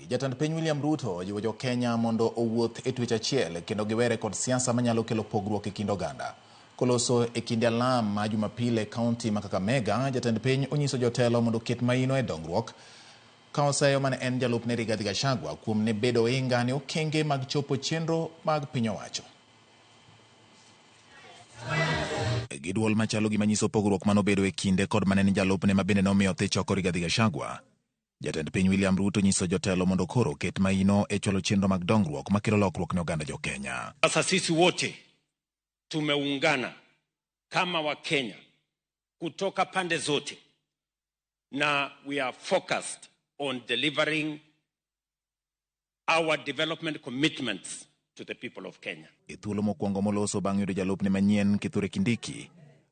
Jatend piny William Ruto ojiwo jo-Kenya mondo owuoth e twech achiel kendo giwere kod siasa manyalo kelo pogruok e kind oganda. Koloso e kinde alam ma Jumapil e kaunti ma Kakamega, jatend piny onyiso jotelo mondo oket maino e dongruok ka oseyo mane en jalupne Rigathi Gachagua kuom ne bedo oinga ne okenge mag chopo chenro mag piny owacho. Gi duol machalo gima nyiso pogruok manobedo e kinde kod mane en jalupne ma bende nomiyo thich oko Rigathi Gachagua. Jatend piny William Ruto nyiso jotelo mondo koro oket maino e chwalo chenro mag dongruok makelo lokruok ne oganda jo-Kenya. Sasa sisi wote tumeungana kama Wakenya kutoka pande zote na we are focused on delivering our development commitments to the people of Kenya. E thuolo mokwongo moloso bang' yudo jalupne manyien Kithure Kindiki,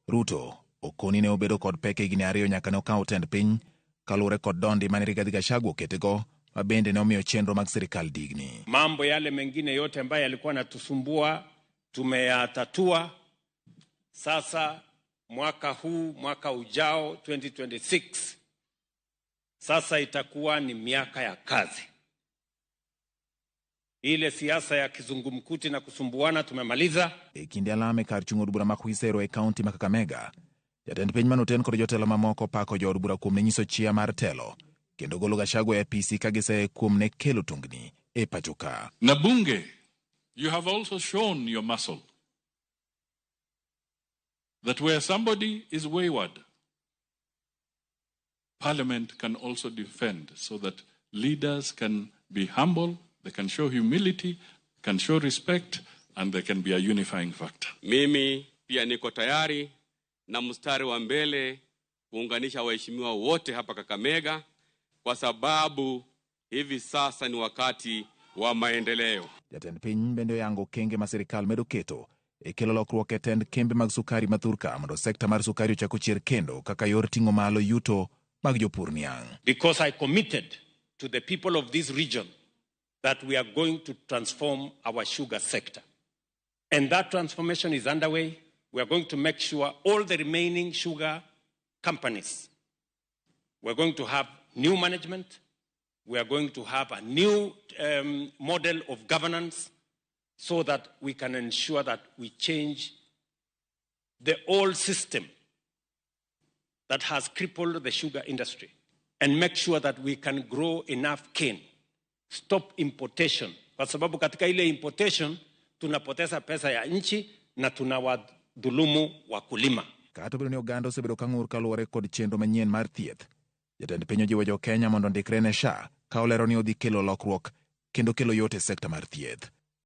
Ruto okoni ne obedo kod pek e higni ariyo nyaka ne okaw tend piny kaluwore kod dondi mane Rigathi Gachagua oketego ma bende ne omiyo chenro mag sirikal digni. Mambo yale mengine yote ambayo yalikuwa yanatusumbua tumeyatatua. Sasa mwaka huu, mwaka ujao 2026, sasa itakuwa ni miaka ya kazi. Ile siasa ya kizungumkuti na kusumbuana tumemaliza. E kinde alam e kar chung' od bura ma Khwisero e kaunti ma Kakamega, jatend piny manoten kod jotelo mamoko pako jood bura kuom ne nyiso chia mar telo kendo golo Gachagua e apisi ka giseye kuom ne kelo tungni e pacho ka. Na bunge, you have also shown your muscle that where somebody is wayward, Parliament can also defend so that leaders can be humble, they can show humility, can show respect, and they can be a unifying factor. Mimi pia niko tayari na mstari wa mbele kuunganisha waheshimiwa wote hapa Kakamega kwa sababu hivi sasa ni wakati wa maendeleo. Jatend piny bende oyango okenge ma sirikal medo keto e kelo lokruok e tend kembe mag sukari ma thurka mondo sekta mar sukari ochak ochier kendo kaka yor ting'o malo yuto mag jopur niang'. Because I committed to the people of this region that we are going to transform our sugar sector. And that transformation is underway. We are going to make sure all the remaining sugar companies, we're going to have new management, we are going to have a new model of governance so that we can ensure that we change the old system that has crippled the sugar industry and make sure that we can grow enough cane. Stop importation, kwa sababu katika ile importation tunapoteza pesa ya nchi na tunawadhulumu wakulima. Kata obedo ni oganda osebedo ka ng'ur kaluwore kod chenro manyien mar thieth, jatend piny ojiwo jo Kenya mondo ondikre ne SHA ka olero ni odhi kelo lokruok kendo kelo yot e sekta mar thieth.